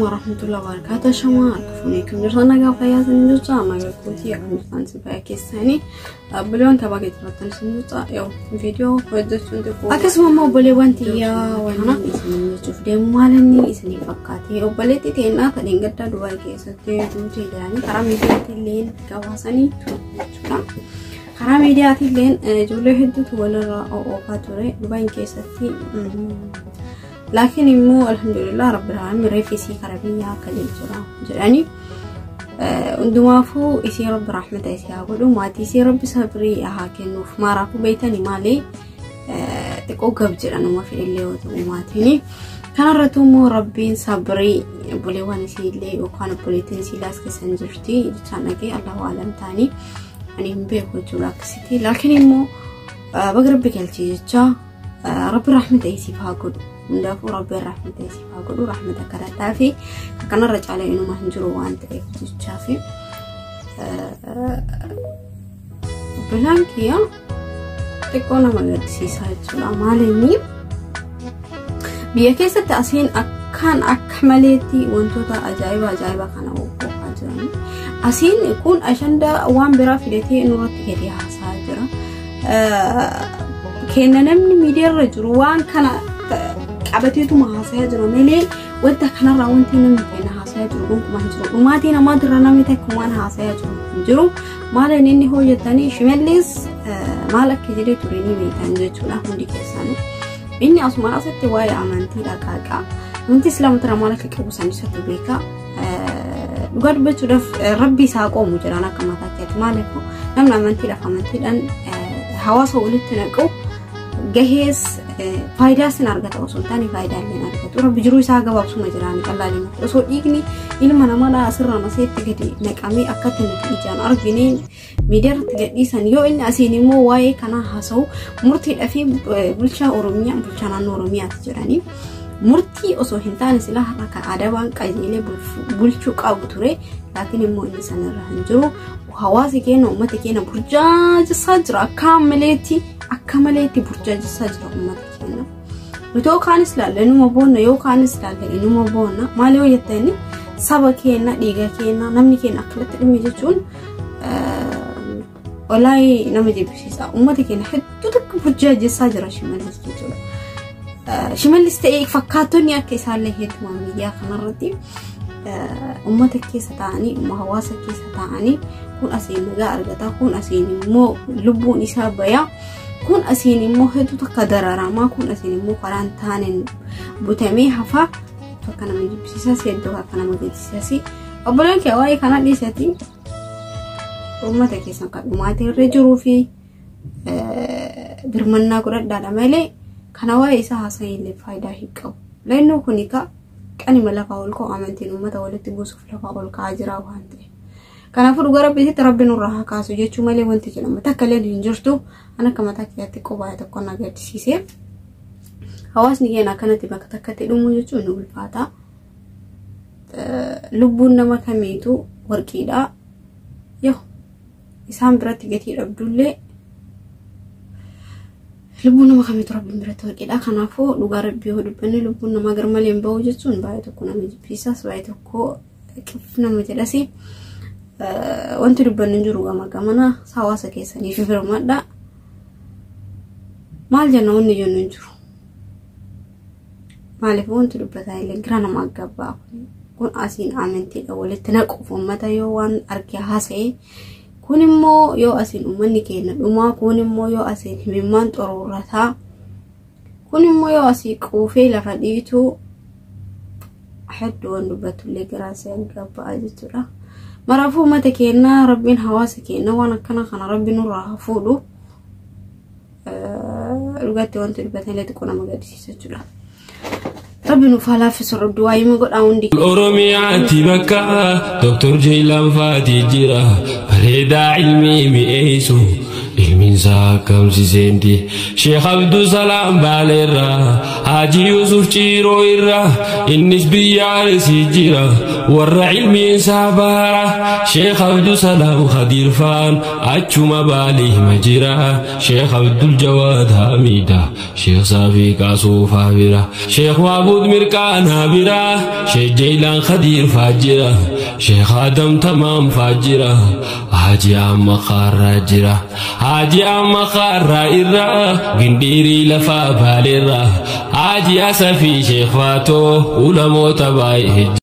Warahmatullahi wabarakatuh. Shama harka fuunee kan jirtan nagaa fayyaa isin jecha nagaa kootii akkam jirtan si fayyaa keessanii obboleewwan kabaa jiraattan isin jecha yoo viidiyoo hojjechuun xiqqoo akkasuma immoo obboleewwan tiyyaa waan isin jechuuf deemu maalinni isinii fakkaate obboleetti teennaa kan gaddaa Dubaay keessatti duutee jiranii karaa miidiyaatti illee gabaasanii ture jechuudha. Karaa miidiyaatti illee ijoollee hedduutu walirra oofaa ture Dubaay keessatti. Laakiin immoo alhamdulillah rabbil alamin reeffi isii kara biyyaa akka jira jedhanii hundumaafuu isii rabbi rahmata isii haa godhu, maatii isii rabbi sabrii haa kennuuf. Maaraafuu beeytanii maalee xiqqoo gab jedhanuma fedhillee yoo ta'u maatiin kanarratti immoo rabbiin sabrii obboleewwan isii illee yookaan obboleettiin isii laas keessan jirti jechaan dhagee allahu alam ta'anii ani hin beeku jechuudha akkasitti. Laakiin immoo baga rabbi galchee jecha rabbi rahmata isiif haa godhu. Hundaafuu rabbiin rahmata isiif haa godhu, rahmata kadhadhaa fi kanarra caalee inuma hin jiru waan ta'eef jechaa fi obbolaan kiyya xiqqoo nama gaddisiisaa jechuudha. Maalinni biyya keessatti asiin akkaan akka maleetti wantoota ajaa'iba ajaa'iba kana oofaa jiran. Asiin kun ashandaa waan biraa fidatee nurratti gadi haasaa jira. Kenna namni miidiyaarra jiru waan kana qabateetuma haasayaa jira malee wanta kanarraa wanti namni kenna haasayaa jiru gonkumaa hin jiru. Dhumaatii namaatirra namni takka waan haasayaa jiru hin jiru. Maal inni hojjetanii Shimallis maal akka jedhee ture ni beektan jechuudha hundi keessanuu. Inni asuma asitti waa'ee amantii dhaqaaqa. Amantii islaamotarraa maal akka qabu san isatu beeka. Dhugaa dubbachuudhaaf rabbi isaa qoomu jedhaan akka mataa keetti. Maaliif namni amantiidhaaf amantiidhaan hawaasa walitti naqu gahees faayidaa sin argata osoo hin taane faayidaa illee hin argatu. Rabbi jiruu isaa gabaabsuma jiraan qal'aalee osoo dhiigni ilma namaa asirraan asitti gadi naqamee akkatti nuti ijaan argine miidiyaa irratti gadhiisan yoo inni asiin immoo waa'ee kanaa haasa'u murtiidhaa fi bulchaa Oromiyaa bulchaa naannoo Oromiyaati jedhanii murtii osoo hin taane silaa har'a kan adabaan qajeelee bulchuu qabu ture. Laakiin immoo inni sanarra hin jiru. Hawaasi keenya uummata keenya burjaajessaa jira akka maleetti akka maleetti burjaajessaa jira uummata keenya. Nuti yoo kaanis ilaalle inuma boonna, yoo kaanis ilaalle inuma boonna. Maal yoo jettani saba keenya dhiiga keenya namni keenya akkanatti dhume jechuun walaayii nama jibbisiisa. Uummata keenya hedduu takka burjaajessaa jira Shimallis jechuudha. Shimallis ta'ee fakkaattonni akka isaallee hedduu miidiyaa kanarratti uummata keessa taa'anii hawaasa keessa taa'anii kun asiin nagaa argata, kun asiin immoo lubbuun isaa baya, kun asiin immoo hedduu takka dararamaa, kun asiin immoo karaan taaneen butamee hafaa akka nama jibbisiisas hedduu akka nama gaddisiisas. Obboleen kee waa'ee kana dhiisati uummata keessan kan dhumaatee irra jiruu fi birmannaa godhadhaadha malee kana waa'ee isaa haasa'ee illee faayidaa hin qabu. Lannoo kun egaa qanima lafaa ol ka'u amantiin uummata walitti buusuuf lafaa ol ka'aa jira waan ta'eef. Kanaafuu dhugaa rabbiitti rabbi nurraa haa kaasu jechuu malee wanti jedhamu takka illee hin jirtu. An akka mataa kiyyaatti qophaa'e tokko na gaddisiise. Hawaasni keenya akkanatti bakka takkatti dhumuu jechuun ni ulfaata. Lubbuun nama kamiitu warqiidha. Yoo isaan biratti gatii dhabdullee lubbuun nama kamiitu rabbiin biratti warqiidha. Kanaafuu dhugaa rabbii yoo dubbanne lubbuun namaa garmalee hin bahu jechuun baay'ee tokko nama jibbisiisas baay'ee tokko qif nama jedhasi. Wanti dubbanne hin jiru gama gamana hawaasa keessanii fi birmadha. Maal jenna wanni jennu hin jiru. Maaliif wanti dubbataa illee gara nama gabbaa kun asiin amantiidha walitti naquuf uummata yoo waan arge haasa'e kun immoo yoo asiin uummanni keenya dhumaa, kun immoo yoo asiin himimmaan xuruurataa, kun immoo yoo asii quufee lafa dhiitu hedduu waan dubbatullee garaa see gabbaa jechuudha. Maraafuu uummata keenya rabbiin hawaasa keenya waan akkana kana rabbi nurraa haa fuudhu. Dhugaatti wanti dubbatan illee xiqqoo nama gaddisiisa jechuudha. Rabbi nuuf haa laaffisu du'aa hima godhaa hundi. Oromiyaatti bakka Dr. Jeelaan Faatii jira bareedaa ilmii mi'eessu ilmiinsaa akkamsiiseenti Sheekh Abdusalaam Baaleerraa Haji Yusuf Ciiroo irraa innis biyya Arsii jira Warra ilmiin saabara Sheekh Abdusalaam Khadiir faan achuma Baalee hima jira. Sheekh Abdul Jawaad Hamida, Sheekh Saafii Qaasuufaa bira, Sheekh Maabuud Mirqaanaa bira, Sheekh Jeylaan Khadiir faa jira, Sheekh Adam Tamaam faa jira, Haji Amma Kaarraa jira. Haji Amma Kaarraa irraa Gindhiirii lafaa Baaleerraa Haji Asafii Sheekh Faatoo ulamoota baay'ee.